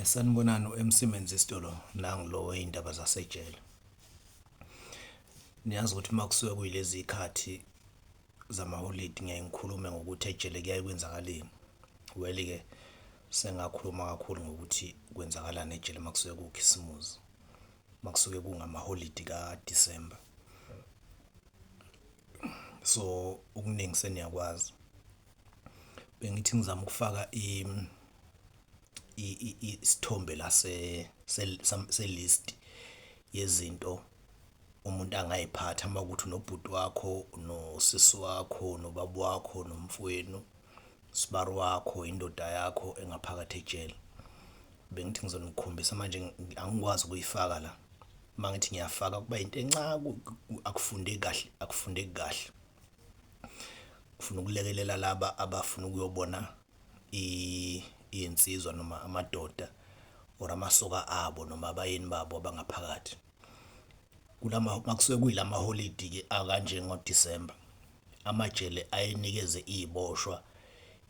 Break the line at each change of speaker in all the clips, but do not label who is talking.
Sanibonani u-MC Menzisto nangu lo wey'ndaba zasejele. Niyazi ukuthi uma kusuke kuyilezi y'khathi zamaholidi ngiyaye ngikhulume ngokuthi ejele kuyaye kwenzakaleni. Well-ke sengakhuluma kakhulu ngokuthi kwenzakalani ejele makusuke kukhisimuzi, makusuke kungamaholidi kaDisemba. So okuningi seniyakwazi. Bengithi ngizama ukufaka isithombe la se-list yezinto umuntu angayiphatha uma kuwukuthi unobhuti wakho, nosisi wakho, nobaba wakho, nomfowenu, sbari wakho, indoda yakho engaphakathi ejele. Bengithi ngizonikhombisa manje angikwazi ukuyifaka la, uma ngithi ngiyafaka kuba into akufundeki kahle, akufundeki kahle. Ngifuna ukulekelela laba abafuna ukuyobona iy'nsizwa noma amadoda or amasoka abo noma abayeni babo abangaphakathi. Kulama makusuke kuyilamaholidi-ke akanje ngoDisemba, amajele ayenikeze iy'boshwa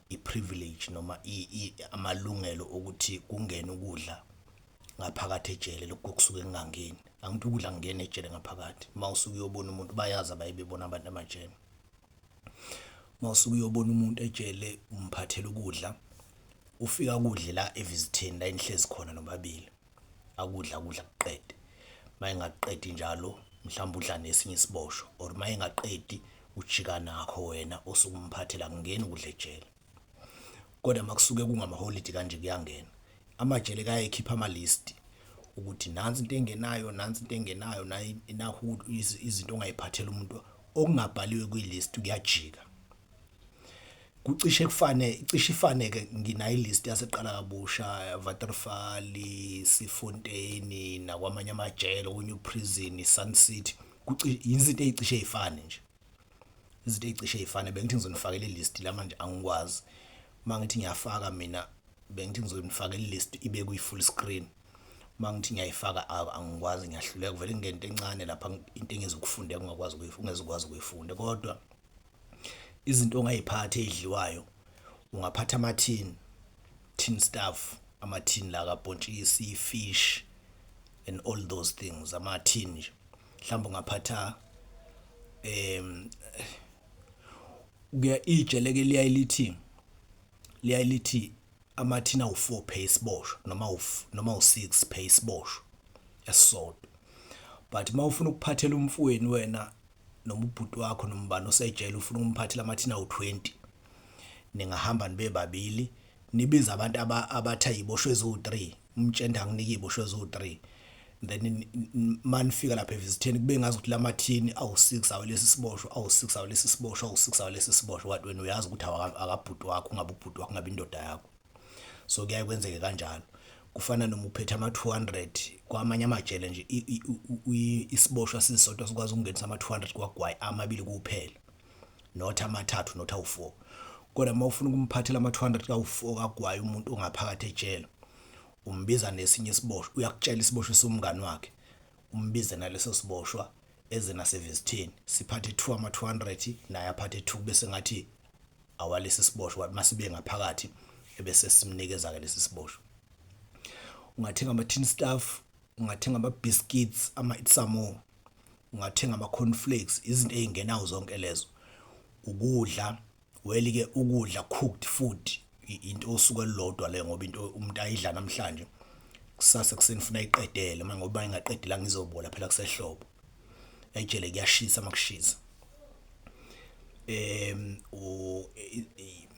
i-privilege noma amalungelo okuthi kungene ukudla ngaphakathi ejele lokhu okusuke kungangeni. Angithi ukudla akungeni ejele ngaphakathi, uma usuke uyobona umuntu bayazi abaye bebona abantu amajele. Uma usuke uyobona umuntu ejele umphathela ukudla, ufika akudle la evizitheni la enihlezi khona nobabili, akudle akudle akuqede. Uma engakuqedi njalo mhlawumbe udla nesinye isiboshwa or uma engaqedi ujika nakho wena osuke umphathela, akungeni ukudla ejele. Kodwa uma kusuke kungamaholidi kanje kuyangena. Amajele ayekhipha ama-list ukuthi nansi into engenayo, nansi into engenayo, nakhu izinto ongayiphathela umuntu okungabhaliwe kwi-list kuyajika. Kucishe kufane, icishe ifane-ke nginayo i-list yaseqala kabusha, Waterval, Sesfontein nakwamanye amajele o-New Prison, Sun City. Izinto ey'cishe y'fane nje, izinto ey'cishe y'fane. Bengithi ngizonifakela i-list la manje angikwazi, uma ngithi ngiyafaka mina bengithi ngizonifakela i-list ibe kwi-full screen. Uma ngithi ngiyayifaka angikwazi ngiyahluleka kuvele kungene into encane lapha into engezukufundeka ungakwazi ungezukwazi ukuyifunda. Kodwa izinto ongayiphatha ey'dliwayo ungaphatha amathini, tin stuff, amathini la kabhontshisi, fish and all those things, amathini nje. Mhlawumbe ungaphatha kuya ijele-ke liyaye lithi liyaye lithi amathini awu-4 per isiboshwa noma noma awu-6 per isiboshwa esisodwa. But uma ufuna ukuphathela umfowenu wena noma ubhuti wakho noma ubani osejele ufuna ukumphathela amathini awu-20, ningahamba nibe babili nibize abantu abathi ayiboshwe eziwu-3, umtshele anginike iy'boshwe eziwu-3, then manifika lapha evizitheni kube ngazi ukuthi lamathini awu-6 awalesi siboshwa, awu-6 awalesi siboshwa, awu-6 awalesi siboshwa, kanti wena uyazi ukuthi akabhuti wakho, ungabe ubhuti wakho, ungabe indoda yakho. So kuyaye kwenzeke kanjalo. Kufana noma uphethe ama-200 kwamanye amajele nje isiboshwa sisodwa sikwazi ukungenisa ama-200 kwagwayi amabili kuphela, not amathathu, not awu-4. Kodwa uma ufuna ukumphathela ama-200 kawu-4 kagwayi umuntu ongaphakathi ejele, umbiza nesinye isiboshwa, uyakutshela isiboshwa esiwumngani wakhe, umbize naleso siboshwa eze nasevizitheni, siphathe 2 ama-200 naye aphathe 2 bese ngathi awalesi siboshwa, masibe ngaphakathi ebese simnikeza-ke lesi siboshwa. Ungathenga ama-tin stuff, ungathenga ama-biscuits, ama-It's-a-More, ungathenga ama-cornflakes, izinto ey'ngenayo zonke lezo. Ukudla, well-ke ukudla cooked food into osuku olulodwa leyo ngoba into umuntu ayidla namhlanje kusasa ekuseni ufuna ayiqedele uma ngoba engaqedelanga izobola phela kusehlobo. Ejele kuyashisa makushisa.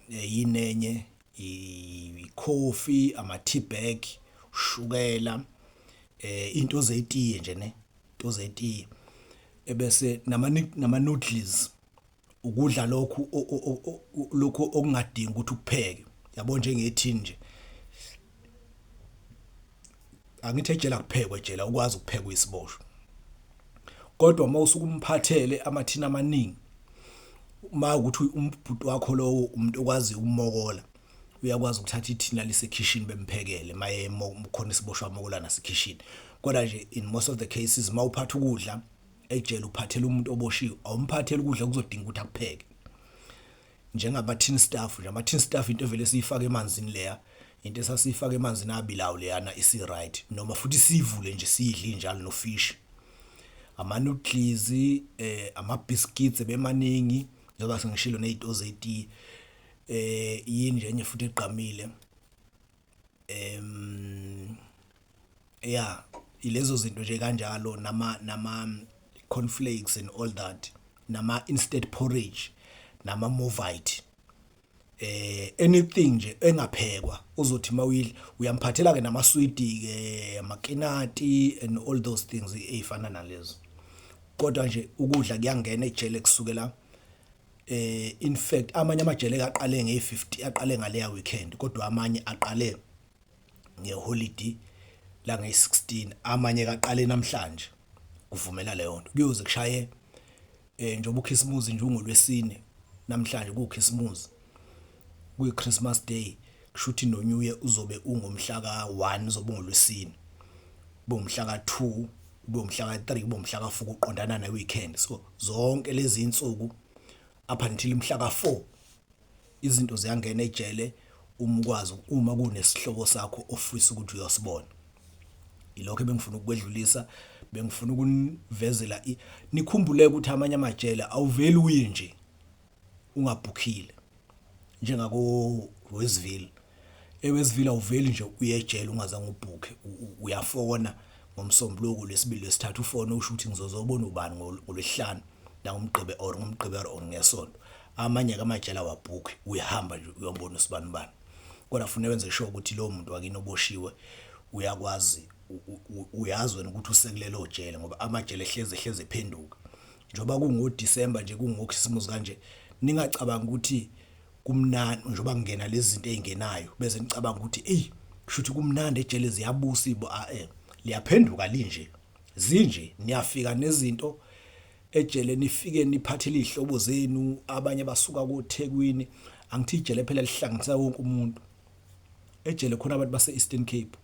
Yini enye, ikhofi, ama-tea bag, ushukela, into zetiye nje ne, into zetiye ebese nama-noodles, ukudla lokhu lokhu okungadingi ukuthi ukupheke, yabo njengethini nje. Angithi ejele akuphekwa ejele, awukwazi ukupheka uyisiboshwa. Kodwa uma usuke umphathele amathini amaningi, uma ukuthi umbhuti wakho lowo umuntu okwaziyo ukumokola, uyakwazi ukuthatha ithini alise ekhishini bemphekele maye khona isiboshwa amokola nasekhishini. Kodwa nje in most of the cases uma uphatha ukudla ejele uphathela umuntu oboshiwe, awumphatheli ukudla okuzodinga ukuthi akupheke. Njengama-tin stuff nje, ama-tin stuff into evele siyifake emanzini leya. Into esasiyifaka emanzini abilayo leyana isi-right noma futhi siyivule nje siyidle injalo nofishi. Ama-noodles, ama-biscuits ebemaningi njengoba sengishilo ney'to zetiye. Yini nje enye futhi egqamile? Ya, ilezo zinto nje kanjalo nama cornflakes and all that, nama-instant porridge, nama-Morvite. Anything nje engaphekwa ozothi mawuyidla uyamphathela-ke namaswidi-ke, amakinati and all those things ey'fana nalezo. Kodwa nje ukudla kuyangena ejele kusukela in fact amanye amajele aqale nge-50 aqale ngaleya weekend kodwa amanye aqale ngeholidi lange-16, amanye kaqale namhlanje kuvumela leyo nto. Kuyoze kushaye njengoba ukhisimuzi nje ungolwesine namhlanje kuwukhisimuzi kuyi-Christmas Day, kusho ukuthi no-New Year uzobe ungomhla ka-1, uzobe ungolwesine, kube umhla ka-2, kube umhla ka-3, kube umhla ka-4 kuqondana ne-weekend. So zonke lezi insuku up until umhla ka-4 izinto ziyangena ejele uma ukwazi uma kunesihlobo sakho ofisa ukuthi uyosibona. Ilokho ebengifuna ukukwedlulisa, bengifuna ukunivezela nikhumbule ukuthi amanye amajele awuveli uye nje ungabhukhile njengako Westville. eWestville awuveli nje uye ejele ungazange ubhukhe, uyafona ngoMsombuluko, Lwesibili, Lwesithathu, ufone usho ukuthi ngizozobona ubani ngoLwesihlanu nangoMgqibelo or ngoMgqibelo or ngeSonto. Amanye-ke amajele awabhukhi, uyahamba nje uyobona usibani bani. Kodwa funa wenze sure ukuthi lowo muntu wakini oboshiwe uyakwazi uyazi wena ukuthi usekulelo jele ngoba amajele ehlezi ehlezi ephenduka. Njengoba kungoDisemba nje kungokhisimusi kanje, ningacabangi ukuthi kumnandi njengoba kungena lezi zinto ey'ngenayo bese nicabanga ukuthi eyi kushuthi kumnandi ejele ziyabusa ibo a-e liyaphenduka linje zinje. Niyafika nezinto ejele nifike niphathele iy'hlobo zenu, abanye basuka koThekwini. Angithi ijele phela lihlanganisa wonke umuntu. Ejele khona abantu base-Eastern Cape,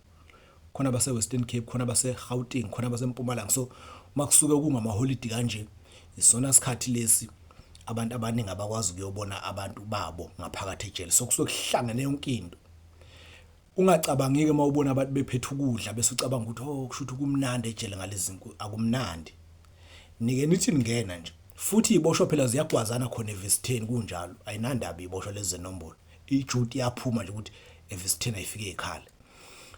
khona base-Western Cape, khona base-Gauteng, khona baseMpumalanga. So makusuke kungamaholidi kanje isona sikhathi lesi abantu abaningi abakwazi ukuyobona abantu babo ngaphakathi ejele. So kusuke kuhlangene yonke into. Ungacabangi-ke uma ubona abantu bephethe ukudla bese ucabanga ukuthi oh kusho ukuthi kumnandi ejele ngalezi nsuku, akumnandi. Nike nithi ningena nje futhi iziboshwa phela ziyagwazana khona evisitheni kunjalo, ayinandaba iziboshwa lezi zenombolo. Ijuti iyaphuma nje ukuthi evisitheni ayifike ikhale.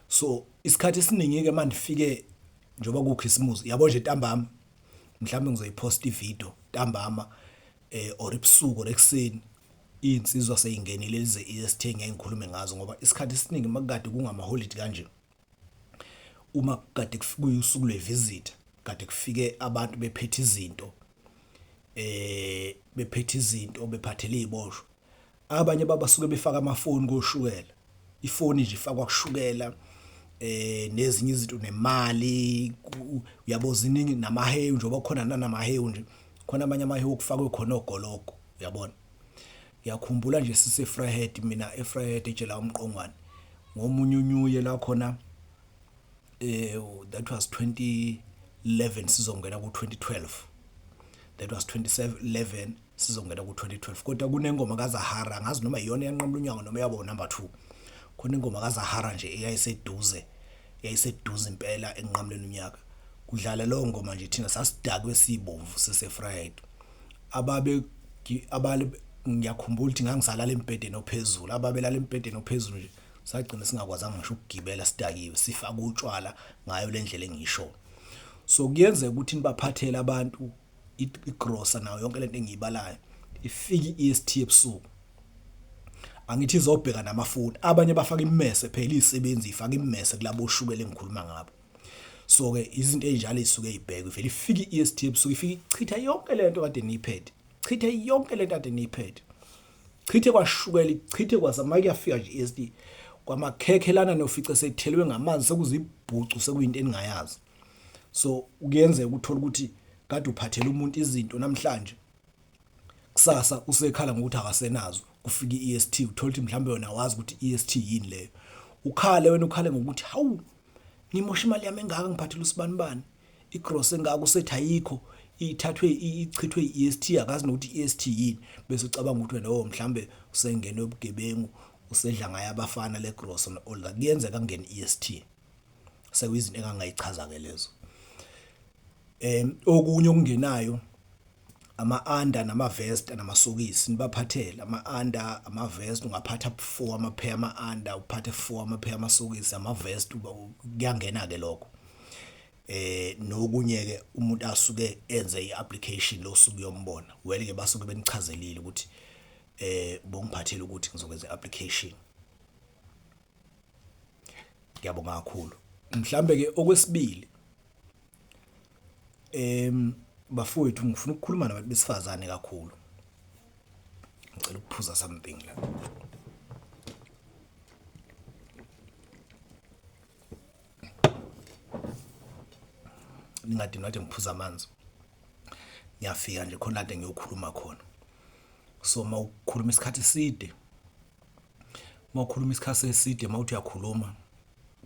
So isikhathi esiningi-ke uma nifike njengoba kukhisimusi yabo nje ntambama mhlawumbe ngizoyiphosta ividiyo ntambama or ebusuku or ekuseni iy'nsizwa sey'ngenile lezi ze-E_S_T engeke ngikhulume ngazo ngoba isikhathi esiningi uma kukade kungamaholidi kanje, uma kade kuyusuku lwe-visitor kade kufike abantu bephethe izinto bephethe izinto bephathele iy'boshwa. Abanye babasuke befaka amafoni koshukela, ifoni nje ifakwa kushukela nezinye izinto nemali uyabo ziningi namahewu njengoba kukhona nanamahewu nje, khona amanye amahewu okufakwe khona ogologo uyabona. Ngiyakhumbula nje sise-Vryheid mina e-Vryheid ejele lakoMqongwane ngomunye unyuye la khona that was 2011 sizongena ku-2012, that was 2011 sizongena ku-2012. Kodwa kunengoma kaZahara, angazi noma iyona eyanqamula unyawo noma yaba unumber 2. Khona ingoma kaZahara nje eyayiseduze, yayiseduze impela ekunqamuleni unyaka. Kudlala leyo ngoma nje thina sasidakwe sibomvu sise-Vryheid. Ababe abale ngiyakhumbula ukuthi ngangisalala embhedeni ophezulu, ababelala embhedeni ophezulu nje sagcina singakwazanga ngisho ukugibela sidakiwe sifake utshwala ngayo le ndlela engiyishoyo. So kuyenzeka ukuthi nibaphathele abantu igrosa nayo yonke lento engiyibalayo, ifike i-E_S_T ebusuku. Angithi izobheka namafoni, abanye bafaka imimese phela iy'sebenzi y'faka imimese kulabo oshukela engikhuluma ngabo. So-ke izinto ey'njalo ey'suke y'bhekwe, ivele ifike i-E_S_T ebusuku ifike ichithe yonke lento kade niyiphethe, chithe yonke lento kade niyiphethe. Chithe kwashukela, ichithe kwasa uma kuyafika nje i-E_S_T kwamakhekhe lana nofice sekuthelwe ngamanzi sekuzibhucu sekuyinto eningayazi. So kuyenzeka uthole ukuthi kade uphathele umuntu izinto namhlanje, kusasa usekhala ngokuthi akasenazo, kufike i-E_S_T uthole ukuthi mhlawumbe wena awazi ukuthi i-E_S_T yini leyo. Ukhale wena ukhale ngokuthi hawu ngimosha imali yami engaka ngiphathele usibanibani igrosa engaka usethi ayikho ithathwe ichithwe i-E_S_T akazi nokuthi i-E_S_T yini bese ucabanga ukuthi wena oh mhlambe usengenwe ubugebengu Usedla ngayo abafana le gross and all that. Kuyenzeka kungene EST. Sekuyizinto engangayichaza ke lezo. Okunye okungenayo ama-under nama-vest namasokisi nibaphathele ama-under ama-vest ungaphatha 4 amapheya ama-under uphathe 4 amapheya amasokisi ama-vest kuyangena-ke lokho. Nokunye ke umuntu asuke enze i-application lo suku uyombona well ke basuke benichazelile ukuthi bongiphathele ukuthi ngizokwenza i-application. Ngiyabonga kakhulu. Mhlambe ke okwesibili bafowethu ngifuna ukukhuluma nabantu besifazane kakhulu. Ngicela ukuphuza something la. Ningadinwa kade ngiphuza amanzi. Ngiyafika nje khona kade ngiyokhuluma khona. So mawukhuluma isikhathi eside, mawukhuluma isikhathi eside mawuthi uyakhuluma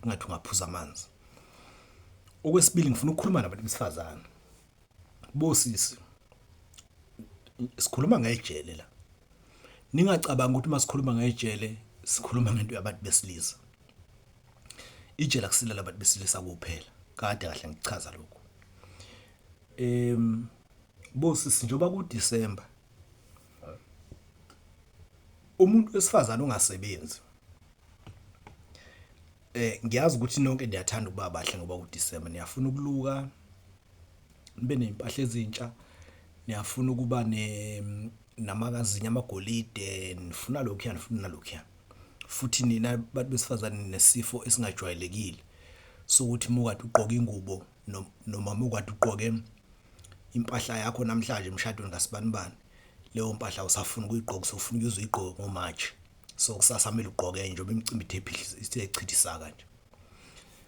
kungathi ungaphuza amanzi. Okwesibili ngifuna ukukhuluma nabantu besifazane. Bosisi sikhuluma ngejele la. Ningacabangi ukuthi uma sikhuluma ngejele sikhuluma ngento yabantu besilisa. Ijele akusilo labantu besilisa kuphela. Kade kahle ngichaza lokho. Bosisi njengoba kuDisemba umuntu wesifazane ongasebenzi ngiyazi ukuthi nonke niyathanda ukuba bahle ngoba kuDisemba niyafuna ukuluka nibe nezimpahla ezintsha niyafuna ukuba namakazinyo amagolide nifuna lokhuya nifuna nalokhuya. Futhi nina bantu besifazane ninesifo esingajwayelekile sokuthi uma ukade ugqoke ingubo noma uma ukade ugqoke impahla yakho namhlanje emshadweni kasibanibani leyo mpahla awusafuni ukuyigqoka usufuna ukuze uyigqoke ngo-March. So kusasa kumele ugqoke enye njengoba imicimbi ithe phihli ithe chithi saka nje.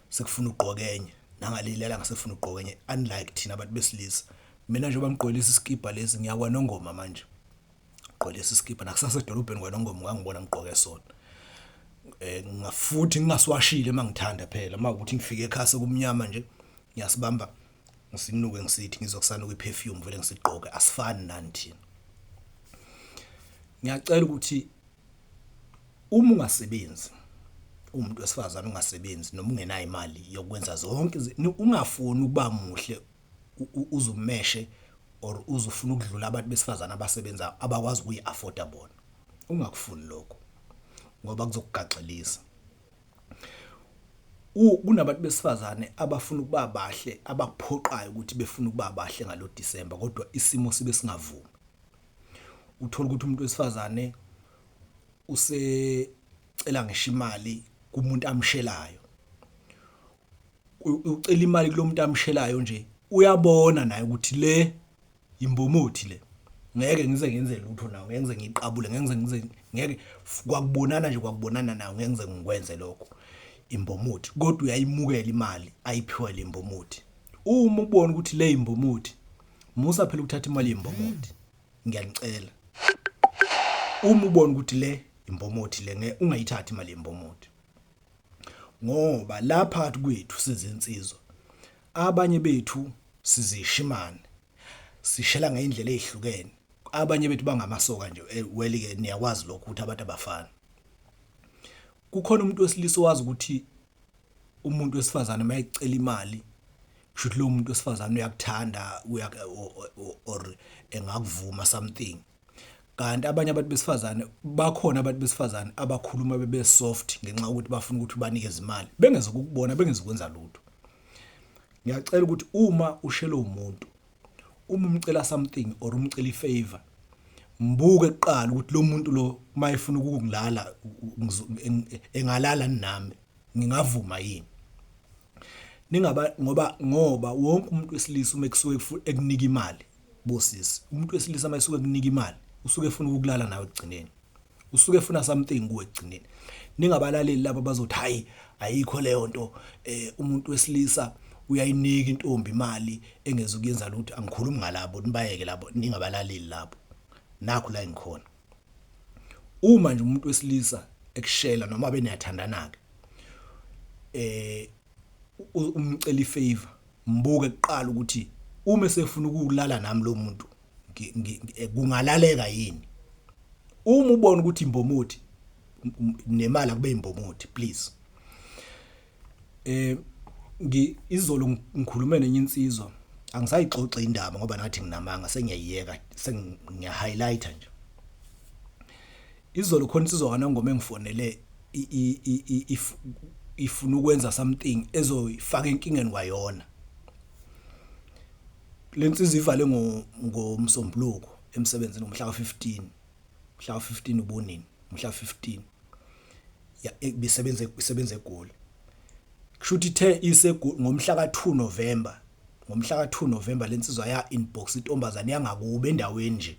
Sekufuna ugqoke enye nangaleliya langa sekufuna ugqoke enye unlike thina abantu besilisa. Mina njengoba ngigqoke lesi sikibha lesi ngiya kwaNongoma manje. Ngigqoke lesi sikibha nakusasa edolobheni kwaNongoma ungangibona ngigqoke sona. Futhi ngingasiwashile uma ngithanda phela uma kuwukuthi ngifike ekhaya sekumnyama nje ngiyasibamba ngisinuke ngisithi ngizwe kusanuka i-perfume vele ngisigqoke asifani nani thina. Ngiyacela ukuthi uma ungasebenzi uwumuntu wesifazane ungasebenzi noma ungenayo imali yokwenza zonke ungafuni ukuba muhle uze umeshe or uze ufune ukudlula abantu besifazane abasebenzayo abakwazi ukuyi-afforda bona. Ungakufuni lokho ngoba kuzokugaxelisa. Kunabantu besifazane abafuna ukuba bahle abakuphoqayo ukuthi befuna ukuba bahle ngalo December kodwa isimo sibe singavumi. Uthola ukuthi umuntu wesifazane usecela ngisho imali kumuntu amshelayo. Ucela imali kulo muntu amshelayo nje uyabona naye ukuthi le imbomothi le ngeke ngize ngenze lutho nawo ngeke ngize ngiqabule ngeke ngize ngize ngeke kwakubonana nje kwakubonana nawo ngeke ngize ngikwenze lokho imbomothi kodwa uyayimukela imali ayiphiwa le mbomothi. Uma ubona ukuthi le imbomothi musa phela ukuthatha imali yembomothi ngiyanicela. Uma ubona ukuthi le imbomothi le ngeke ungayithathi imali yembomothi ngoba la phakathi kwethu sizinsizwa abanye bethu sizishimane sishela ngey'ndlela ey'hlukene abanye bethu bangamasoka nje well-ke niyakwazi lokho ukuthi abantu abafani. Kukhona umuntu wesilisa owazi ukuthi umuntu wesifazane uma ecela imali kusho ukuthi lowo muntu wesifazane uyakuthanda or engakuvuma something. Kanti abanye abantu besifazane bakhona abantu besifazane abakhuluma bebe soft ngenxa yokuthi bafuna ukuthi ubanikeze imali bengeze ukukubona bengeze ukwenza lutho. Ngiyacela ukuthi uma ushelwe umuntu uma umcela something or umcela i-favor mbuke kuqala ukuthi lo muntu lo uma efuna ukungilala engalala nami ngingavuma yini. Ningaba ngoba ngoba wonke umuntu wesilisa uma ekusuke ekunika imali bosisi umuntu wesilisa uma esuke ekunika imali usuke efuna ukukulala nawe ekugcineni. Usuke efuna something kuwe ekugcineni. Ningabalaleli laba bazothi hayi ayikho leyo nto umuntu wesilisa uyayinika intombi imali engezukuyenza lutho angikhulumi ngalabo nibayeke labo ningabalaleli labo. Nakhu la engikhona. Uma nje umuntu wesilisa ekushela noma beniyathandana-ke umcela i-favor mbuke kuqala ukuthi uma esefuna ukulala nami lo muntu kungalaleka yini. Uma ubona ukuthi imbomothi Nemali akube imbomothi, please. Ngi izolo ngikhulume nenye insizwa, angisayixoxe indaba ngoba nathi nginamanga, sengiyayiyeka, sengiya highlight nje. Izolo khona insizwa kaNongoma engifonele ifuna ukwenza something ezoyifaka enkingeni kwayona. Lensizwa ivale ngoMsombuluko emsebenzini ngomhla ka15. Mhla ka15 ubonini? Mhla 15 ya ibisebenza, isebenza eGoli. Kusho ukuthi ithe isegoli ngomhla ka2 November, ngomhla ka2 November lensizwa ya inbox intombazane yangakubo endaweni nje.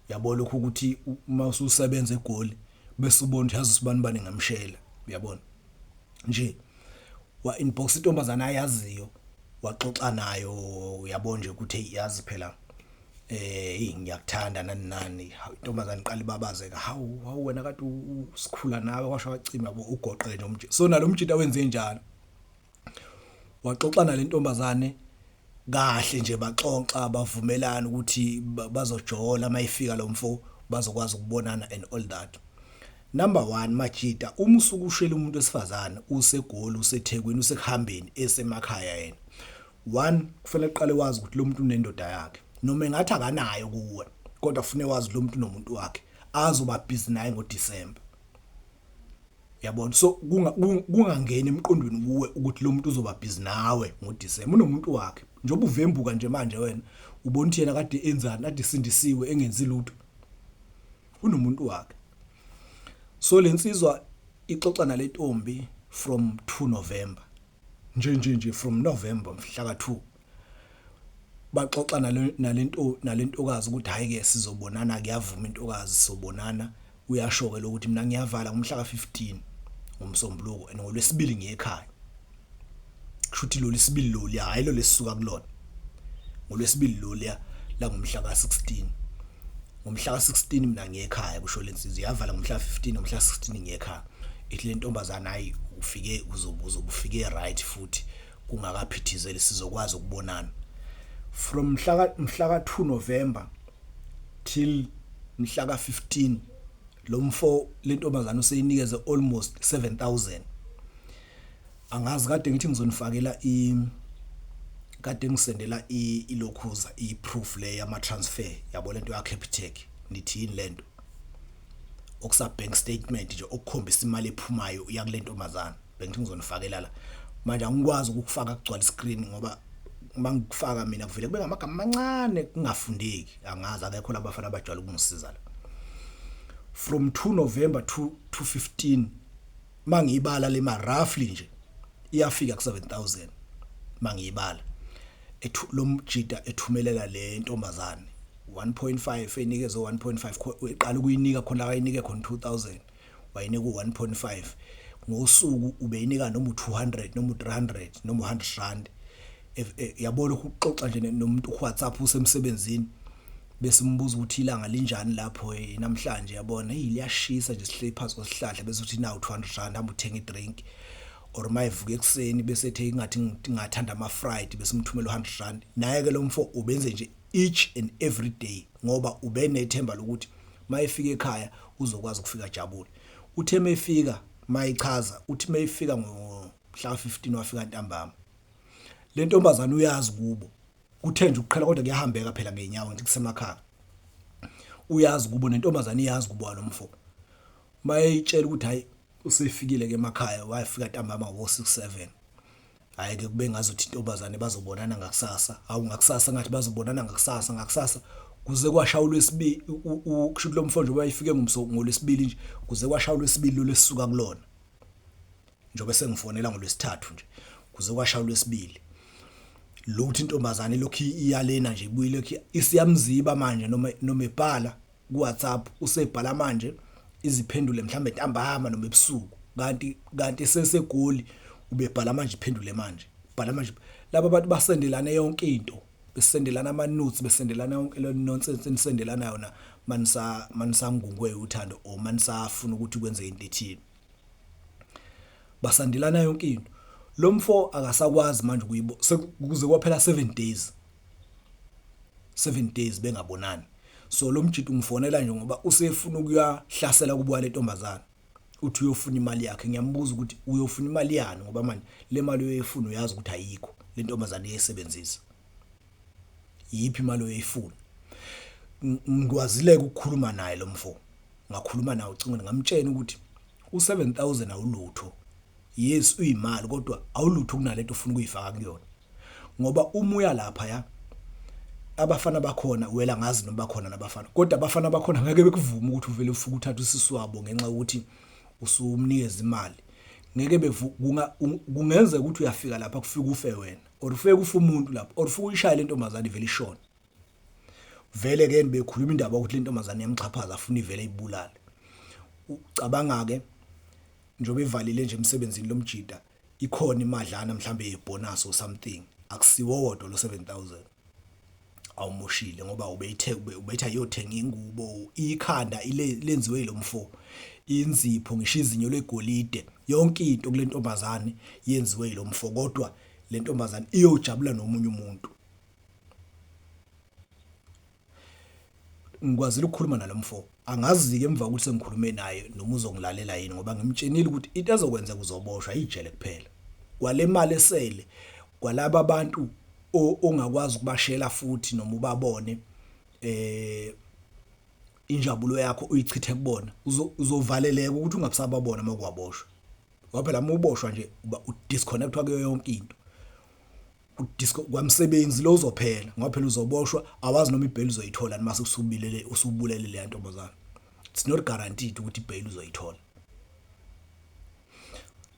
Uyabona lokhu ukuthi uma ususebenza eGoli bese ubona ukuthi yazi usibani bani ngamshela, uyabona nje, wa inbox intombazana ayaziyo, waxoxa nayo, uyabona nje ukuthi hey, yazi phela, hey, ngiyakuthanda, nani nani. Intombazana iqala ibabazeka, "Hawu, hawu, wena kade usikhula nawe kwasho wacima." Yabo, ugoqe nje umjita. So nalo mjita wenze njalo, waxoxa nalentombazane kahle nje, baxoxa, bavumelana ukuthi bazojola mayifika lo mfo, bazokwazi ukubonana and all that. Number 1, majita, uma usuke ushela umuntu wesifazane useGoli, useThekwini, usekuhambeni, esemakhaya yena, one, kufanele uqale wazi ukuthi lo muntu unendoda yakhe, noma engathi akanayo kuwe, kodwa kufanele wazi lo muntu unomuntu wakhe azoba busy naye ngoDecember, yabona. So kungangeni emqondweni kuwe ukuthi lo muntu uzoba busy nawe ngoDecember, unomuntu wakhe. Njengoba uvembuka nje manje wena ubona ukuthi yena kade enzani, kade sindisiwe, engenzi lutho, unomuntu wakhe. So lensizwa ixoxa nalentombi from 2 November nje nje nje, from November mhla ka2 baxoxa nalento nalentokazi ukuthi hayi ke, sizobonana. Kuyavuma intokazi, sizobonana. Uyasho ke lokuthi mina ngiyavala ngomhla ka15 ngomsombuluko and ngolwesibili ngiye ekhaya. Kusho ukuthi lo lesibili lo liya, hayi lo lesisuka kulona, ngolwesibili lo liya la ngomhla ka16, ngomhla ka16 mina ngiye ekhaya, kusho lensizwa. Yavala ngomhla ka15, ngomhla ka16 ngiye ekhaya. Ithi le ntombazana, hayi, ufike uzobuza, ufike right futhi kungakaphithizeli, sizokwazi ukubonana. From mhla ka2 November till mhla ka15, lo mfo lentombazana useyinikeze almost 7000. Angazi, kade ngithi ngizonifakela i kade ngisendela ilokhuza i-proof le yama transfer, yabo, lento ya Capitec, nithi yini lento, okusa bank statement nje okukhombisa imali ephumayo iya kule ntombazana. Bengithi ngizonifakela la, manje angikwazi ukufaka kugcwala screen ngoba uma ngikufaka mina kuvele kube ngamagama amancane, kungafundeki. Angazi, akekho labafana abajwayele ukungisiza la. From 2 November to 15, mangiyibala le ma roughly nje iyafika ku 7000 mangiyibala, ethu lo mjita ethumelela le ntombazane 1.5, enikeze 1.5. Eqala ukuyinika khona, akayinike khona 2000, wayinika u1.5 ngosuku, ubeyinika noma u200 noma u300 noma u100 rand. Yabona, ukuxoxa nje nomuntu ku WhatsApp usemsebenzini, bese umbuza ukuthi ilanga linjani lapho namhlanje, yabona, hey, liyashisa nje, sihleli phansi kwesihlahla, bese uthi nawu 200 rand, hamba uthenga idrink. Or mayivuka ekseni bese ethi ngathi ngingathanda ama fried, bese umthumela u100 rand. Naye ke lo mfo ubenze nje each and every day ngoba ubenethemba lokuthi mayefika ekhaya uzokwazi ukufika jabule. Uthe mayefika, mayichaza, uthi mayefika ngomhla 15 wafika ntambama. Le ntombazana uyazi kubo, kuthe nje ukuqhela, kodwa kuyahambeka phela ngeenyawo nje kusemakhaya. Uyazi kubo, nentombazana iyazi kubo lo mfo. Mayeyitshela ukuthi hayi, usefikile ke emakhaya, wayefika ntambama ngo 6 7, hayi ke, kube ngazuthi intombazane bazobonana ngakusasa. Hawu, ngakusasa, ngathi bazobonana ngakusasa, ngakusasa kuze kwashaya ulwesibili. Kusho ukuthi lo mfo nje wayefike ngomso ngolwesibili nje, kuze kwashaya ulwesibili lo lesisuka kulona, njengoba sengifonela ngolwesithathu nje, kuze kwashaya ulwesibili lutho. Intombazane lokhu iyalena nje, ibuyile lokhu isiyamziba manje, noma ebhala ku WhatsApp, usebhala manje iziphendule mhlambe ntambama noma ebusuku, kanti sesegoli ubebhala manje, iphendule manje, bhala manje. Laba bantu basendelana yonke into, besendelana ama notes, besendelana yonke le nonsense enisendelana yona manisa manisangungwe uthando or manisafuna ukuthi kwenze into ethile, basandelana yonke into. Lo mfo akasakwazi manje ukuyibo, sekuze kwaphela 7 days, 7 days bengabonani. So lo mjita ungifonela nje ngoba usefuna ukuyahlasela kubuka le ntombazana. Uthi uyofuna imali yakhe. Ngiyambuza ukuthi uyofuna imali yani, ngoba manje le mali oyoyifuna uyazi ukuthi ayikho, le ntombazane iyayisebenzisa. Iyiphi imali oyoyifuna? Ngikwazile-ke ukukhuluma naye lo mfo, ngakhuluma naye ocingweni, ngamtshela ukuthi u-7,000 awulutho. Yes, uyimali kodwa awulutho kunalento ofuna ukuyifaka kuyona. Ngoba uma uya lapha ya abafana bakhona wela ngazi noma bakhona nabafana, kodwa abafana bakhona ngeke bekuvume ukuthi uvele ufike uthathe usisi wabo ngenxa yokuthi usumnikeza imali. Ngeke kungenzeka ukuthi uyafika lapha kufike ufe wena, or ufike ufe umuntu lapho, or ufike uyishaye le ntombazane ivele ishone. Vele ke bekhuluma indaba ukuthi le ntombazane iyamxhaphaza, afuna ivele ibulale. Ucabanga ke njengoba evalile nje emsebenzini lomjida, ikhona imadlana mhlambe yebonus or something, akusiwo wodwa lo 7000 awumoshile, ngoba ubeyithe ubethe ayothenga ingubo, ikhanda lenziwe yilomfo, inzipho, ngisho izinyo legolide, yonke into kule ntombazane yenziwe yilomfo, kodwa le ntombazane iyojabula nomunye umuntu. Ngikwazile ukukhuluma nalomfo, angazi-ke emva kokuthi sengikhulume naye noma uzongilalela yini, ngoba ngimtshenile ukuthi into ezokwenzeka uzoboshwa, ijele kuphela. Kwale mali esele kwalaba bantu ongakwazi ukubashela futhi noma ubabone, injabulo yakho uyichithe kubona, uzovaleleka ukuthi ungabusababona uma kwaboshwa. Ngoba phela uma uboshwa nje uba udisconnectwa kuyo yonke into. Udisco kwamsebenzi lo uzophela, ngoba phela uzoboshwa, awazi noma ibail uzoyithola mase usubilele usubulele le ntombazana. It's not guaranteed ukuthi ibail uzoyithola.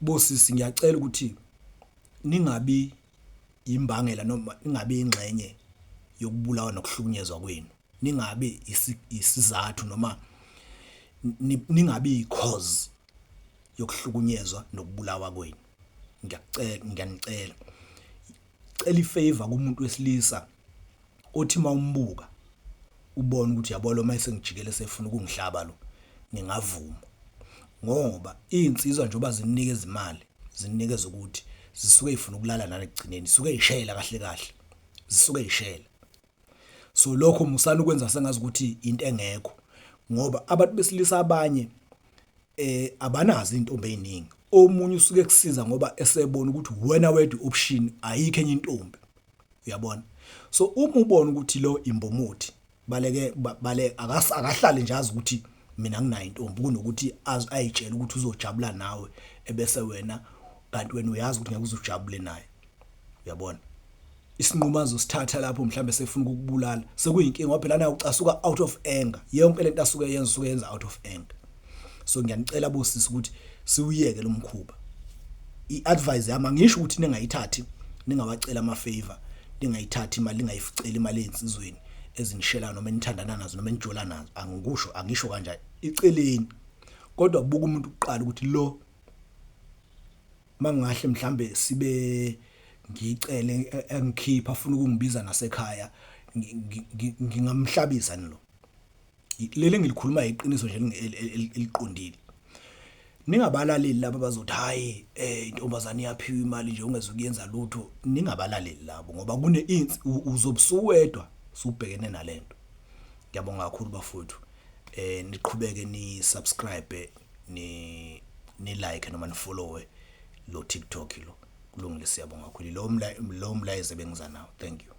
Bosisi, ngiyacela ukuthi ningabi imbangela noma ningabi ingxenye yokubulawa nokuhlukunyezwa kwenu, ningabi isizathu noma ningabi i-cause yokuhlukunyezwa nokubulawa kwenu. Ngiyakucela, ngiyanicela, cela ifavor kumuntu wesilisa othi mawumbuka ubone ukuthi yabo lo mayesengijikele sefuna ukungihlaba lo, ngingavuma. Ngoba izinsizwa njengoba zinikeza imali, zinikeza ukuthi zisuke zifuna ukulala nani ekugcineni, zisuke zishela kahle kahle, zisuke zishela. So lokho musani ukwenza sengazi ukuthi into engekho, ngoba abantu besilisa abanye abanazo intombi eziningi. Omunye usuke ekusiza ngoba esebona ukuthi wena wedwa option, ayikho enye intombi, uyabona. So uma ubona ukuthi lo imbomothi, baleke bale, akahlale nje azi ukuthi mina nginayo intombi, kunokuthi ayitshele ukuthi uzojabula nawe ebese wena kanti wena uyazi ukuthi ngeke uzujabule naye, uyabona. Isinqumo azosithatha lapho mhlambe sefuna ukukubulala sekuyinkinga, ngoba phela naye ucasuka out of anger, yonke lento asuke yenza usuke yenza out of anger. So ngiyanicela bosisi ukuthi siwuyeke lo mkhuba. I-advice yami, angisho ukuthi ningayithathi, ningawacela ama favor, ningayithathi imali, ningayificeli imali ezinsizweni ezinishelayo noma enithandana nazo noma enijola nazo, angikusho, angisho kanjani, iceleni. Kodwa buka umuntu kuqala ukuthi lo mangahle mhlambe sibe ngicele engikhipha afuna ukungibiza nasekhaya, ngingamhlabisa nilo. Leli engilikhuluma iqiniso nje eliqondile. Ningabalaleli laba bazothi hayi intombazane iyaphiwa imali nje ungezukuyenza lutho, ningabalaleli labo, ngoba kune uzobusuwedwa usubhekene nalento. Ngiyabonga kakhulu bafowethu, niqhubeke ni subscribe, ni like noma ni follow lo TikTok lo. Kulungile, siyabonga kakhulu. Lo mlayezo ebengiza nawo. Thank you.